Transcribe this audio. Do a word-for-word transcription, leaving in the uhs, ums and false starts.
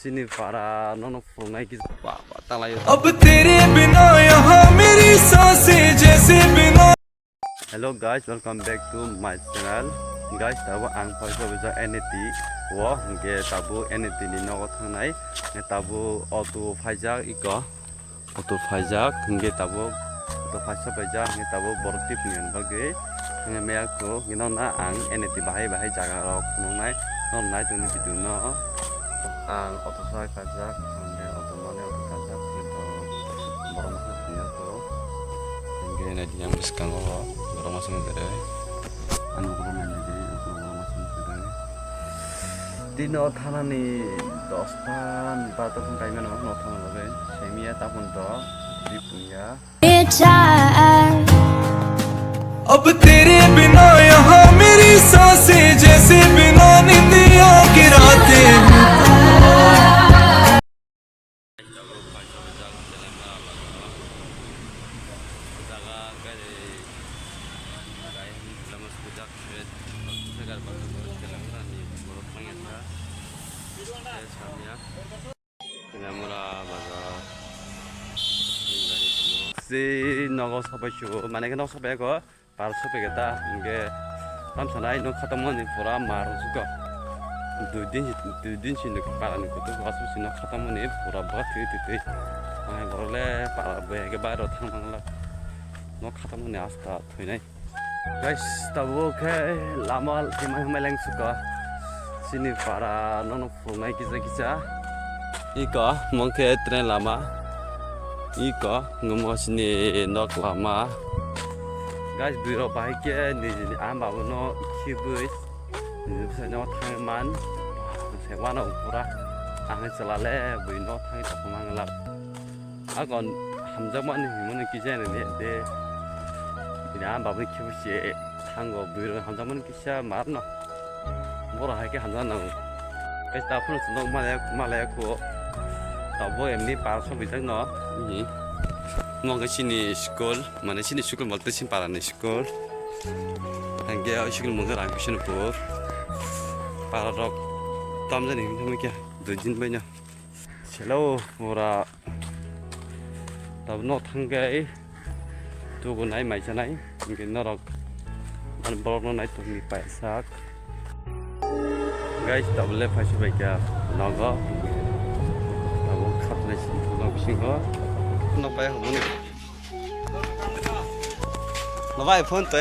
Chini para nono phunai ki ba ba talai. Ab tere bina yahan meri saanse jaise bina. Hello guys, welcome back to my channel. Guys, tabo ang paisa bisa N A T o, hingke tabo N A T ni nogo thangnai, tabo auto phaijak iko. Auto phaijak, hingke tabuk auto phaisa paijak, hingke tabuk borok tip ni bagwi thangya maya kho, hingke nokna ang N A T bahai bahai jaga rok phunuknai, nokna nai tongni video no. Ang auto sai kajak, hingke auto mani auto kajak, hingke borok masa tongya kho, hingke nai yang bwskango borok masa tongya kho, ano borok masa tongya kho. Tino thanani dosta ni bator phone kaimano no thana bagwi semiya tapon to di punya. Ab tere bina yahan meri saanse jaise bina nindiyon ki raatein. Si nogo sapai su, mane ke nog sapai ko. Par sopegeta hingke tamsanai no khatamani pura mar suka. Dui din si, dui din si no para ni kutu asuk si no khatamani pura baka twi twi twi. Ai borok le para bai ke bairo thang thang la. No khatamani asta thwinai. Guys, tabuk khe lama khe mai mai lang suka. Sini para nono Phungnai kisa kisa. Iko, mong khe train lama. Iko, ngomo sini nok lama. Guys, bwrwi rok bahai khe nini ama babu no khibwi nini bwsai no thang man. Se wano pura ang chala le bwrwi no thang tong mang lak. Akon hamjakmani himoni kisa ni de. Nini ama babu khibwi se thango bwrwi rok hamjakmani kisa mar no. Borok hai khe hamjak nango. Tei ta phano chwng malaya, malaya kho. Tabuk emni par sogwi jak no. Mo khe chini school, mane chini school bolte chini para ni school. Hangke o school mung khe Rangkisonpur. Para rok tamjani himthamwi khe dui din bai no. Hello, pura tabuk no thangkhe tugunai maisanai, hingke norok ani borok no naitokni paisak. Guys, tabuk le phaisi bai kha nogo, tabuk khatnai sini nok bisingo. Nok bai hwnwi. Nobai phone to.